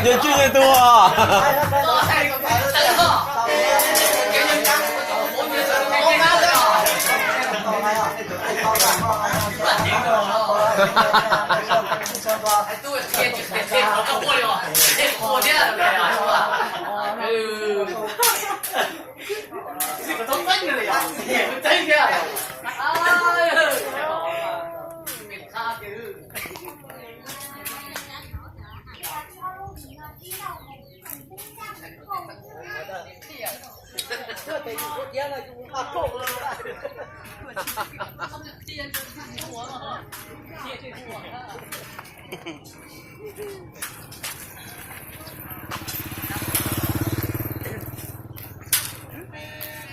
Yeej tsis yeej tus.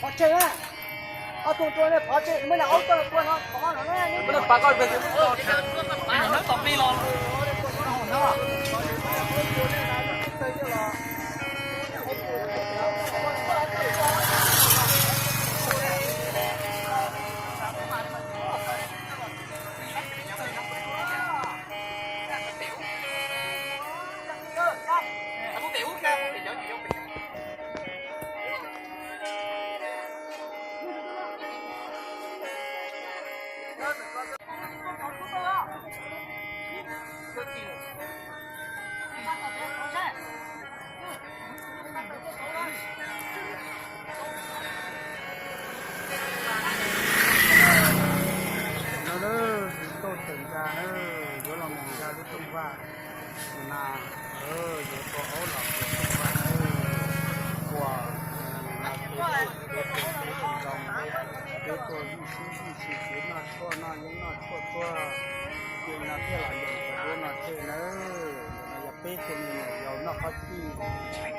Qhov tseg na, ob tug tua ne, qhov tseg muab nws aub coj los tua no, qhov no na. No na, tuaj tawm nra na, yuav los mus nra lub rooj vag na, yuav tua aub los tua rooj vag na, ua, no peb tuaj, peb tuaj zoo, peb tuaj ywj siab ywj ntsws, peb noj tshuaj noj yeeb noj tshuaj tuaj, ces no thiaj los yeem cov duab no thiaj nawb. No yog peb tug me nyuam yaus noj qab tij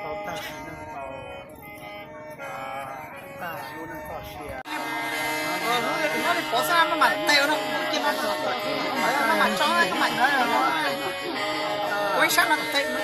tau tag sim neej tau tag lub neej txoj sia. Pov xab maj mam tes no, maj mam tso, maj mam ua ib sab no tes no.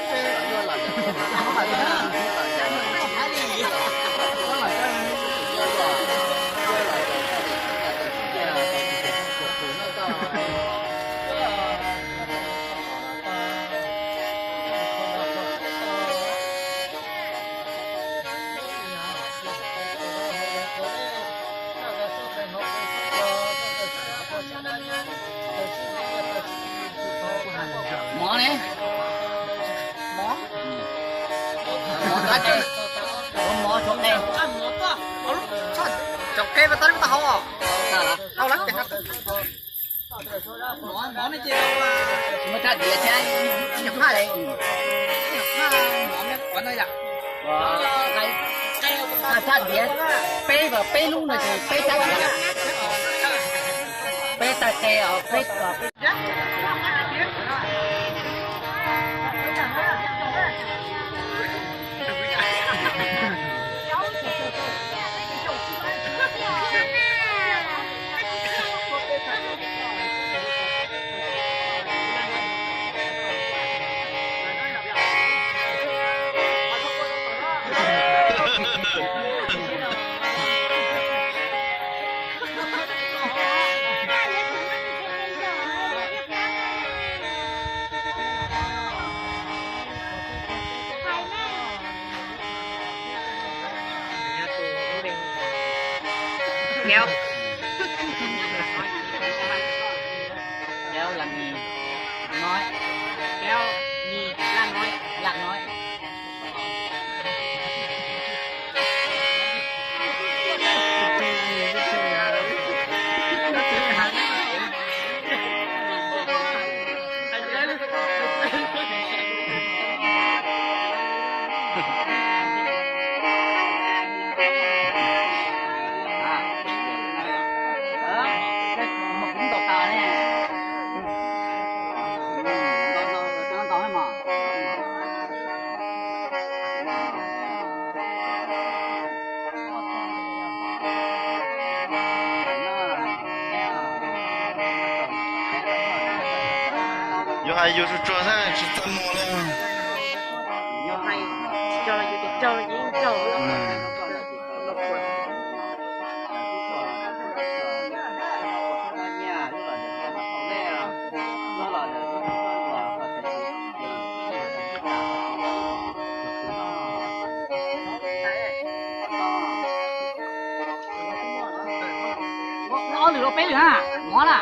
Mov ne? Mov? Mov qab tseem, mov tshuav qe. Tshuav qe mas tau li tau hau os. Tau lawm. Mov, mov no ces muaj rab diav thiab ib nyuag phaj li. Ib nyuag phaj mov me quav no yom. Rab diav peb, peb lub no ces peb rab diav. Peb tag qe os, peb, peb. Kéo. Kéo là mì nói. Kéo mì là nói. Là nói. Yus hais yus tsuag tsuag xwb tsis txaj muag li. Peb lwm na, mov na.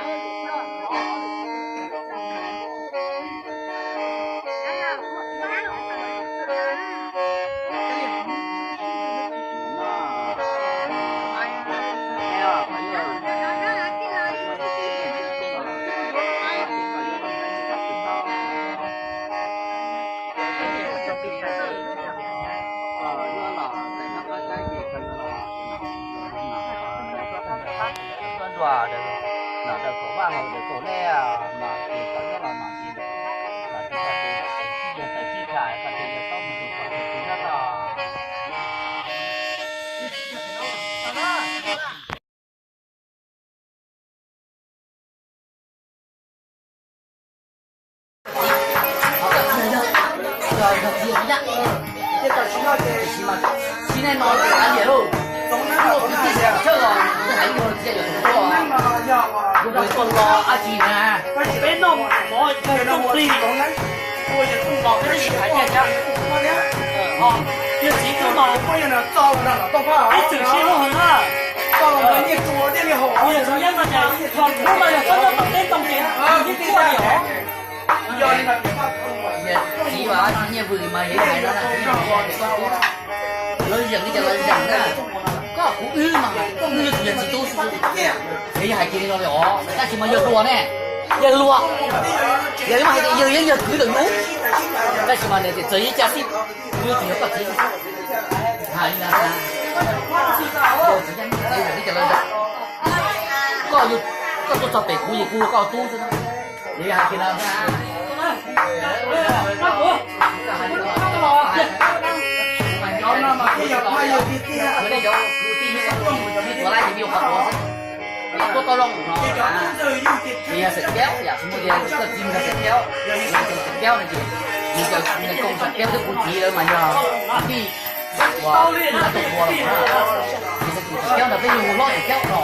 Peb noj mov peb tsis hais tiag tiag. Yog txiv tub mas peb txwm sib hlub heev na. Yog txwv yeeb no ces thaum hnub no yog txhob noj tom teb ntoo ces yeej tuaj li os. Txiv mas nyiaj vwm mas yog hais no, lawv zeem li cas los zeem na. Koj kuv wb mas, wb yog txiv tub xwb, es yog hais kiag li no li os, tab sis mas yawg hluas ne, yawg hluas, yog mas hais tias yawg yeej yog kwv ntawm yus, tab sis mas nws tias txawm yog cas xij, kuv yeej tsis yog koj txiv xwb. Hais li no, yog txiv yeeb li cas los zeem, koj, koj tuaj txog pem kuv ces kuv ua koj tub xwb na. Yog hais tias no, Yog xeem Kaub, yog xeem Kaub no ces, nws cov nais koob xeem Kaub thiab kuv txiv lawv mas yog kwv tij uas ib tug ua los, ces xeem Kaub no peb yug hu hlob xeem Kaub no,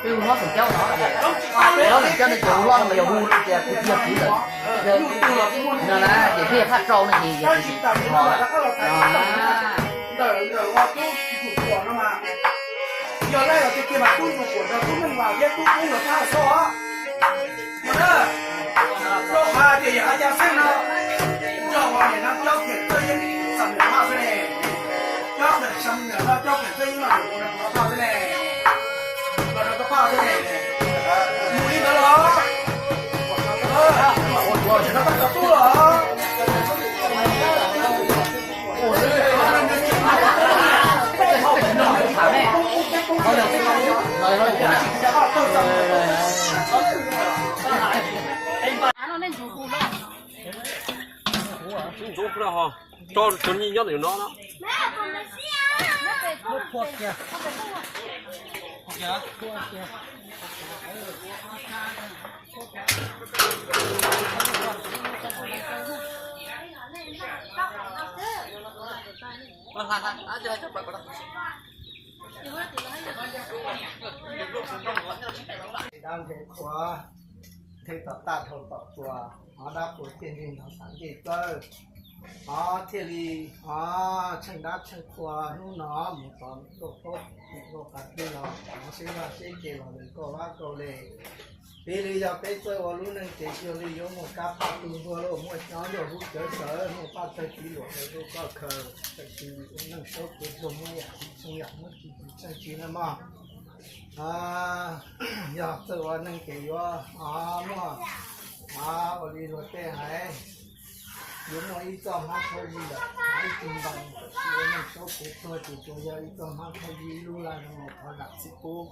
peb hu hlob xeem Kaub no, hlob xeem Kaub no ces hu hlob no mas yog hu tias kuv txiv yog kwv lawm, no na ces peb yog thaj rau no ces yog kwv tij no. Yog laij los tiag tiag mas tub Ntsuag Puam nrog tub Neej Vam thiab tub Koob lawv thaj xwb os. Mas na, rau qhov tias yog Ab Yaj Xeeb no, nrog uas niam no Cob Khem Txawj Yeeb xam mem phaj xwb ne, Cob Khem xam mem no Cob Khem Txawj Yeeb no mus rau phaj xwb ne, los rau koj phaj xwb ne, mus li ntawd los, tseem no koj tub los. Ntxoov pub ho, tso cov nyiaj nyob ntawm no na. Dab ntxeev qhua, theej tom taj dhau tom tsuas, hov dab qhua thiaj li nrog xav ncej txawj. Hov thiaj li, hov tsheej dab tsheej qhua hnub no mus tom tuaj paub tus tuaj qas twg los hov seb noj seb ke los lawm kauj vab kauj le. Piv li yog peb txawj ua lub neej ces cuag li yuav muaj kab phaj tu ntuag lauj, muaj cov ntuag hub cawv sawv, muaj paj tawg tiv luam los rau koj khaws, tab sis ua neej saub kuv tuag muab yam tsis tsheej yam muab tsis tsis tsheej tsis na mog. Yog txawj ua neej ces yuav muaj, ua li luag tej hais, yuav muaj ib txoj hmab khaub zig lawm, ib tug ntoo, tab sis ua neej saub kuv tuag ces tsuas yog ib txoj hmab khaub zig ib lub laj zoo los thov zam txim pub.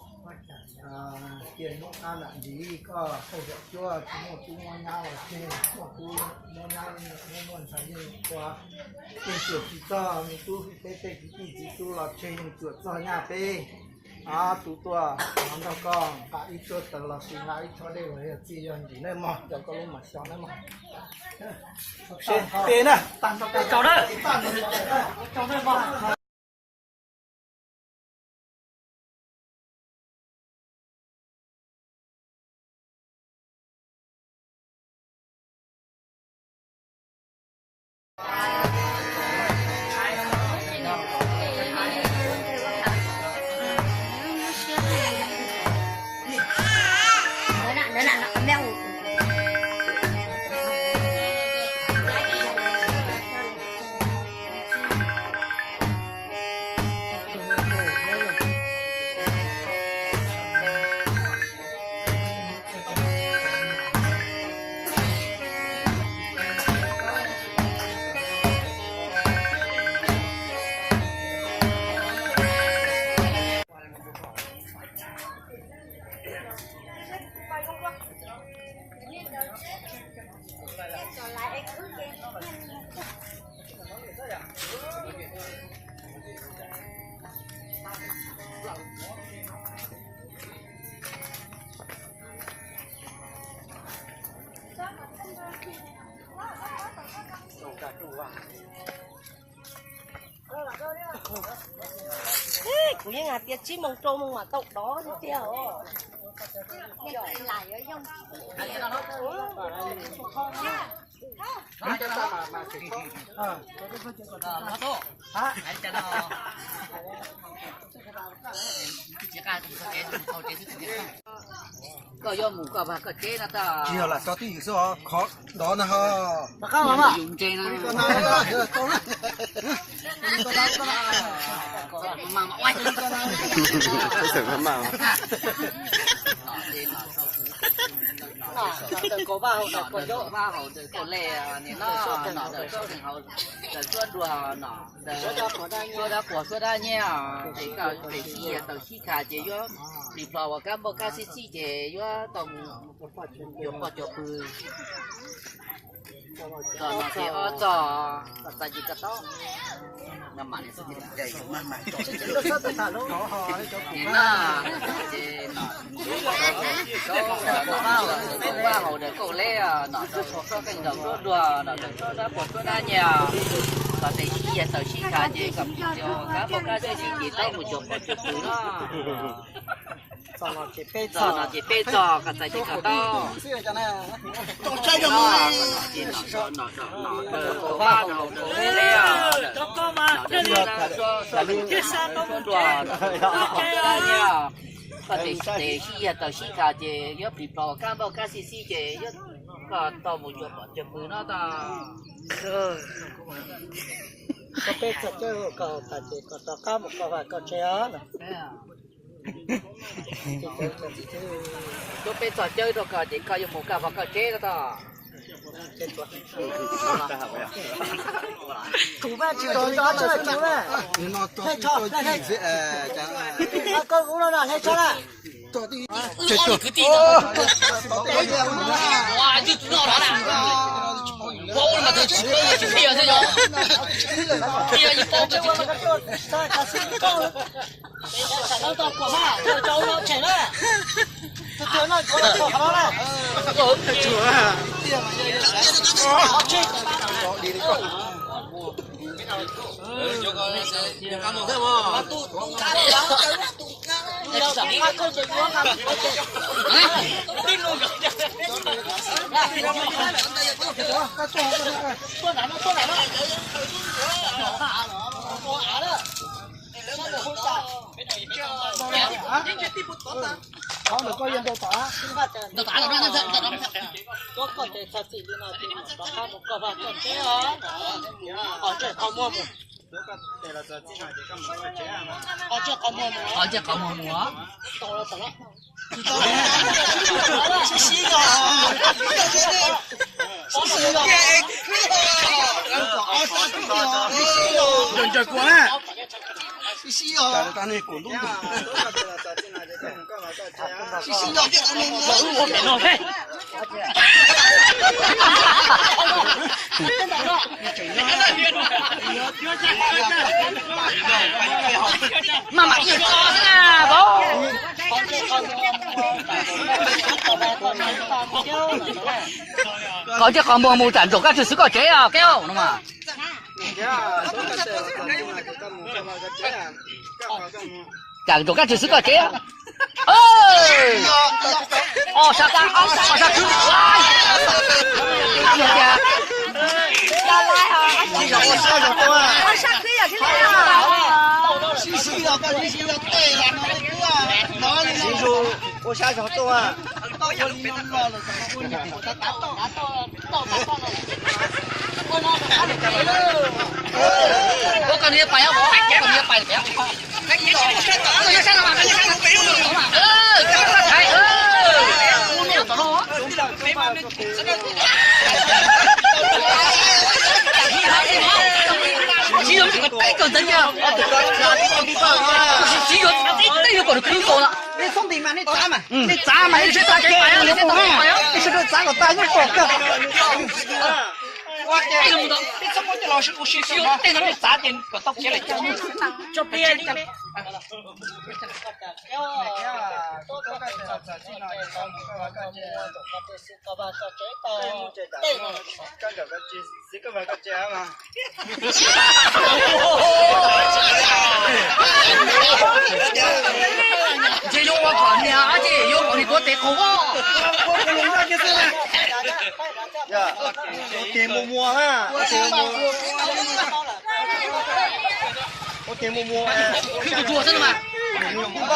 Cia hnub qab nram ntsis koj thawj zaum cuab tsis muaj tub muab nyab los tseg, muaj tub muab nyab muab muaj ntxhais yeej ua, yeej tsuam tsis txog me tub peb tej kwv tij txiv tub los tseg yeej tsuam txog nyaj peb. Ob tug tuaj nrog koj nqa ib tsuab taws los sis nqa ib tshab dej los yog txij yog ntim nawb mog, coj koj lub mam xyov nawb mog. Seb tes na. Kuv yeej hais tias tsib moos rau moos mam tau dov tiag tiag os. Koj yuav mus koj vaj koj tsev no tag. Tsis yog lam tso twj ywm xwb os, qhov dov no ho. Yus ntse no. Vaj haus ntawm koj le, nim no nom ntawm koj hauv ntawm suab dua no, ntawm suab dab quas suab dab nyiaj, ces koj pem sib yav tawm sib kha ces yuav plis plhos uas kab npauj kab xib xib ces yuab tau mus cuag poj cuag pw. Txog no ces ob txog, txais ces koj tau. Nim no ces nom vaj haus ntawm koj le, nom ntawm suab qeej ntawm suab dua, nom ntawm suab dab quas suab dab nyiaj, koj pem sib yav tawm sib kha ces koj plis plhos kab npauj kab xib xib ces tau mus cuag poj cuag pw no. Txog no ces peb txog, koj txais ces koj tau. Nom vaj haus ntawm koj le, nom ntawm suab dab quas suab dab nyiaj, koj pem sib yav tawm sib kha ces yuav plis plhos kab npauj kab xib xib ces yuav koj tau mus cuag poj cuag pw no tag. Koj peb txog cawj koj tag ces koj rov qab mus koj vaj koj tsev os. Koj peb txog cawj rau koj ces koj yuav mus koj vaj koj tsev no tag. Tus vaj tsis tau tso tso na. Hle tso na, hle tso na. Koj ub no na, hle tso na. Koj ces txog txim li no ces rov qab mus koj vaj koj tsev os. Qos ntsej qos muag mus. Qos ntsej qos muag mus. Ncaws ncaws kuv na. Sib sib os. Sib sib os. Maj mam ib nyuag tso xwb na, vauv. Qos ntsej qos muag mus tsam ntsaum kab tswg xwb koj tsev os, Kev no mas. Tsam ntsaum kab tswg xwb koj tsev. Ob sab, ob sab kwv. Sib sib os, koj sib sib os, tej zaum no li kwv os. Sib zus ua sab zog tuaj. Ua koj niag pais, ua koj niag pais. Tsis yuav teb kawg ntawd, tsis yuav teb yuav kom nws khwv tau lawm. Nej txhob nti mas nej txav mas, nej txav mas nej tsis tau kev, nej sawv daws txav kom tag nyob kom kawg. Ua ces nej txhob muab coj los ua si, tej no nej txav ces kom tau kev lawm. Ntshe yuav ua kom niag ab tsi yuav kom niag tuav tes qhov. Ua ces muag muag ha. Ua ces muag muag. Khwb tsuag tsuag xwb mas. Khwb tsuag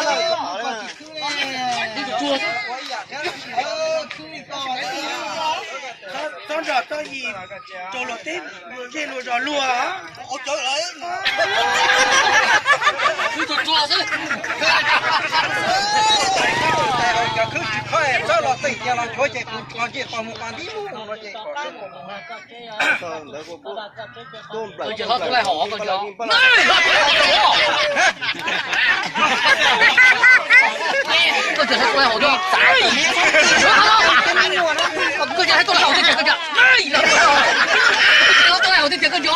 tsuag xwb. Txhob nrog txhob yim rau luag teb luag zej luag zos luag. Khwb tsuag tsuag xwb. Cov khwb tsis khob txawb los txeem cia los nchuav ces kuv los nce qos mus pas ntib mus no ces kom ntawd. Tus tub laij haum koj nco. Koj tsis txhob tub laij haum nco. Koj tsis txhob tub laij haum tiag tiag koj nco. Tub laij haum tiag tiag koj nco. Koj tsis txhob tub laij haum tiag tiag koj nco.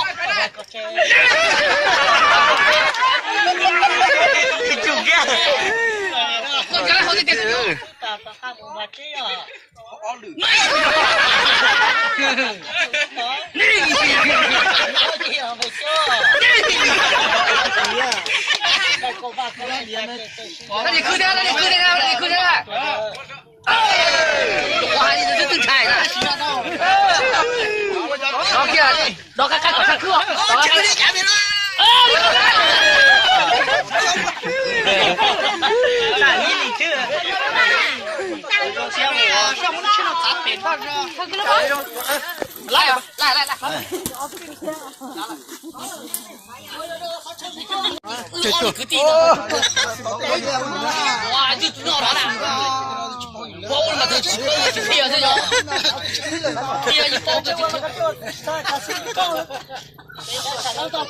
Koj tsis khwb thiab, koj tsis khwb thiab, koj tsis khwb thiab. Ua hais li twb ntshai na. Rov kiag, rov qab qab kom sab khwb. Laib, laib, laib. Kwv tij, ua tus no rov na, ua ua mas tus tsis paub tsis qhia xwb yog, qhia yeej paub tus tsis qhia. Ntau tas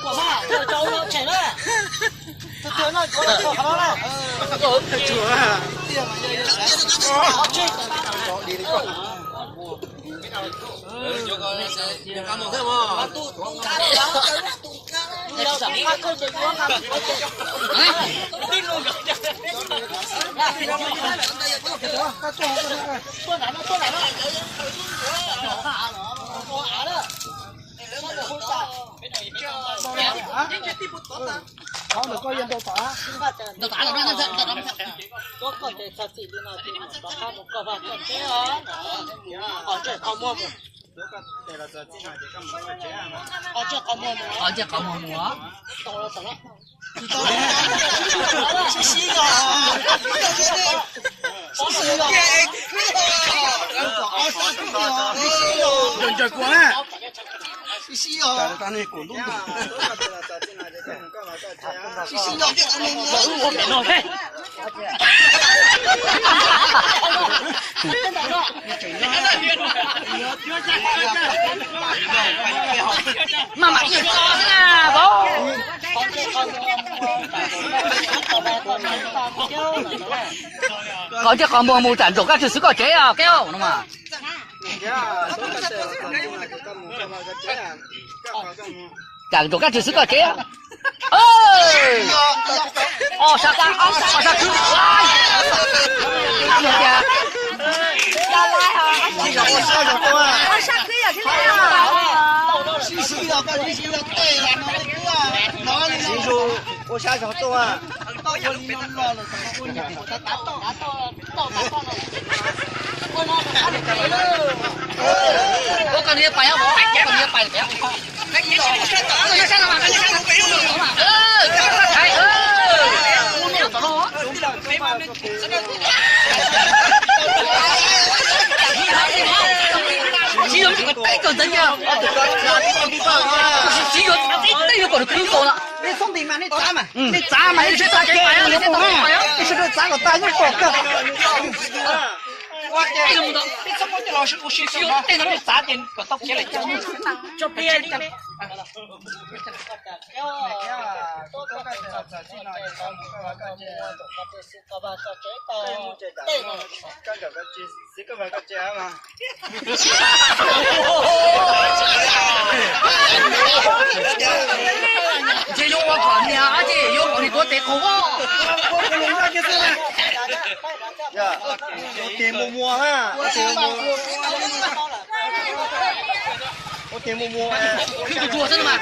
los, qhov ntsej qhov muag mus. Ntsaws kuv na. Maj mam ib tso xwb na vauv. Qhov ntsej qhov muag mus tsam ntsaum kab tswm xwb koj tsev os Keb no mas. Tsam ntsaum kab tswm xwb koj tsev. Ob sab, ob sab khwb. Ua sab zog tuaj. Nej txhob nti mas nej txav mas, nej txav mas nej tsis tau kev, nej sawv daws txav kom tag nyob kom kawg. Ua ces peb txhob muab coj los ua si, tej no lub txav ces kom tau khiav lawm. Ntshe yuav ua kom niag ab ces yuav kom niag tuav tes qhov voj. Ua tes muag muag na, ua tes muag muag, ua tes muag muag, khwb tsuag tsuag xwb mas.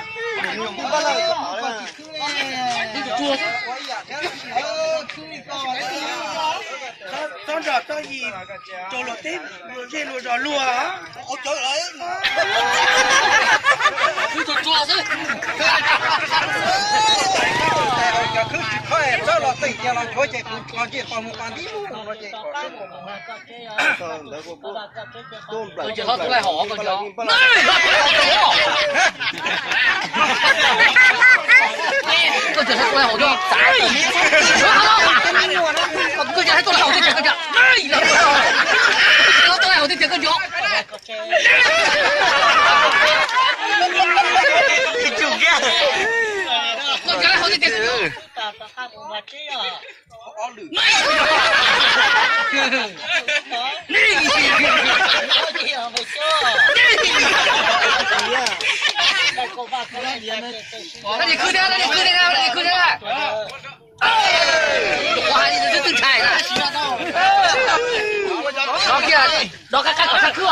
Txhob nrog txhob yim rau luag teb luag zej luag zos luag. Khwb tsuag tsuag xwb. Cov khwb tsis khob txawb los teem tias los nchuav ces kuv tso ncej qos mus pas ntib lub no ces kom Koj tseem txhob tuaj laij haum koj cov. Koj tseem txhob tuaj laij haum cov txav. Koj tseem txhob tuaj laij haum tej tias koj cov. Txhob tuaj laij haum tej tias koj cov. Koj cov laij haum tej tias koj cov. Rov kiag, rov qab qab kom sab khwb.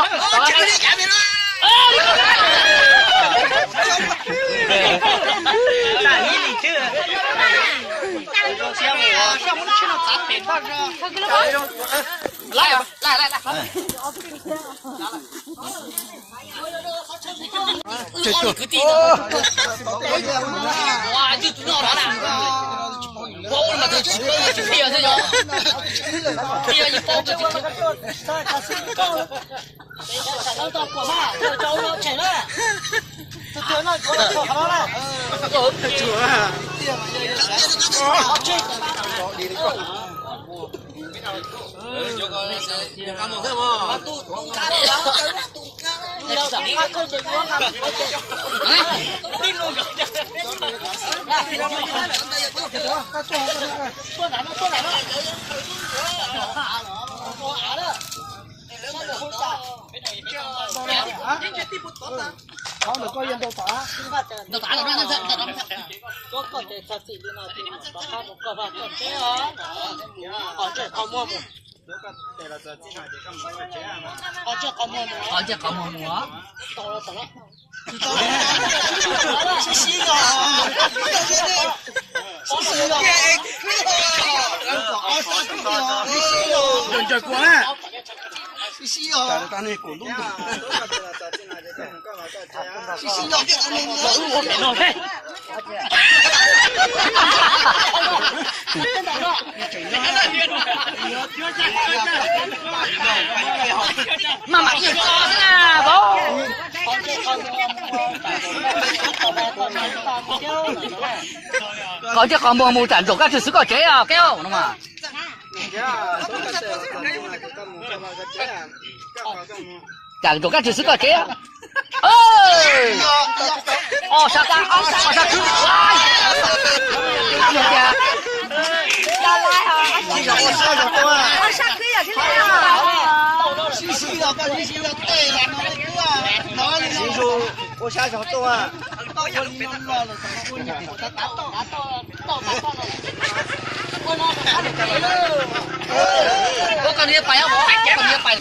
Qhov ntej qhov muag mus. Ntsaws kuv na. Maj mam ib tso xwb na vauv. Qhov ntsej qhov muag mus tsam ntsaum kab tswm xwb koj tsev os Kev no mas. Tsam ntsaum kab tswm xwb koj tsev. Os, sab khwb. Ua sab zog tuaj. Ua koj nws pais, ua koj nws pais.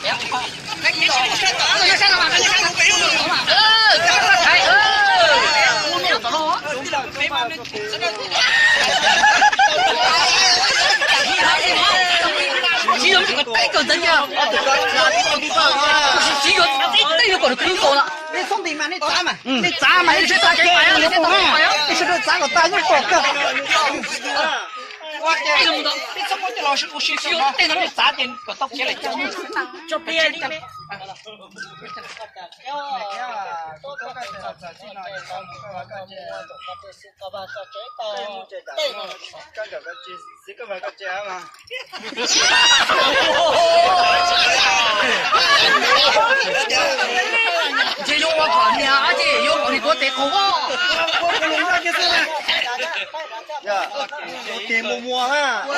Tsis yog kawg ntawd, tsis yog tib teg yuav kom nws khwb nkaus lawm. Nej txav mas, nej txav mas, nej txav kom tag, nej pom kawg. Tej no mus tau, tej txhob muab coj los ua si, tej no nej txav ces kom tau kev lawm. Tso pliag li. Ntshe yuav ua kom niag ab tsi yuav kom niag tuav tes qaug voj. Ua tes muag muag na, ua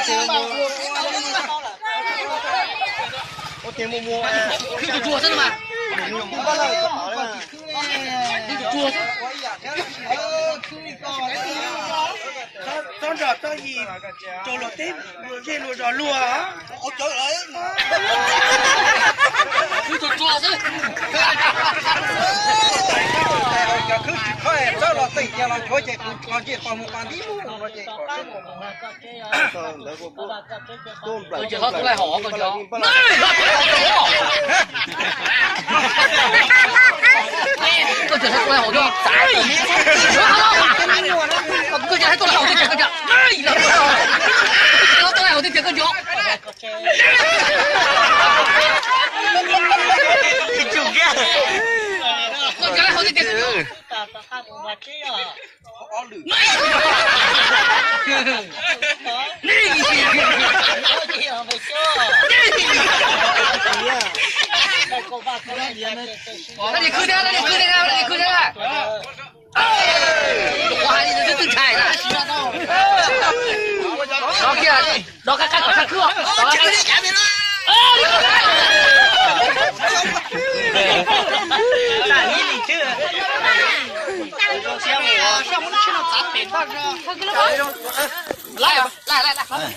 tes muag muag. Khwb tsuag tsuag xwb mas. Khwb tsuag tsuag xwb. Txhob nrog txhob yim rau luag teb luag zej luag zos luag. Khwb tsuag tsuag xwb. Cov khwb tsis khob txawb los txeem cia los nchuav ces kuv tso ncej qos mus pas ntib lub no ces kom Koj tseem hlob tub laij hom koj nco. Koj tseem hlob tub laij hom koj txav. Koj tseem hlob tub laij hom tiag tiag koj nco. Koj tseem hlob tub laij hom tiag tiag koj nco. Koj tseem hlob tub laij hom tiag tiag koj nco. Leej niam khwb thiab, leej niam khwb thiab, leej niam khwb thiab. Ua hais li twb twb ntshai na. Rov kiag, rov qab qab kom sab khwb os. Laij, laij, laij.